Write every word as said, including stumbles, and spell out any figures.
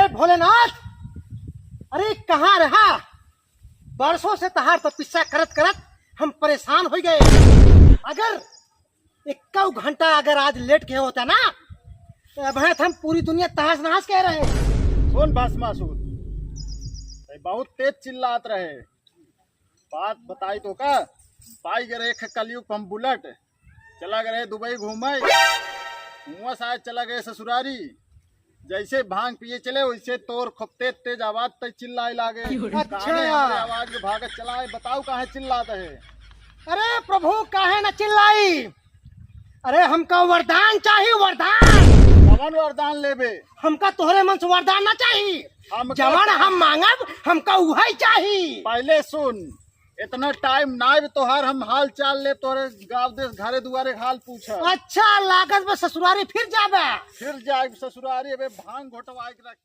भोलेनाथ, अरे कहाँ रहा? बरसों से तहार तपस्या करत करत हम परेशान होइ गए। अगर एक्कउ घंटा अगर आज लेट गए होता ना, तो अबहीं हम पूरी दुनिया तहस नहस कइ रहे। सुन भस्मासुर, तै बहुत तेज चिल्लात रहे। बात बताई तोका, पाइ गए रहे एक कलयुग पे हम बुलेट, चला गए रहे दुबई घूमे, हुआँ से आए चला गए ससुरारी। जैसे भांग पिए चले वैसे तोर खूब तेज तेज आवाज तै चिल्लाए लागे। अच्छा। काहे हमरे आवाज के भागत चला है, बताओ काहे चिल्लात है? अरे प्रभु, काहे न चिल्लाई? अरे हमका वरदान चाही, वरदान। कवन वरदान लेबे? हमका तोहरे मन से वरदान ना चाही। हमका जवन का- हम मांगब, हमका उहइ चाही। पहिले सुन, इतना टाइम ना आइब तोहार हम हाल चाल लेब, तोहरे गाँव देश घरे दुआरे हाल पूछब। अच्छा, लागत बा ससुरारी फिर जाबे। फिर जाइब ससुरारी, अबे भांग घोटवाए के रख।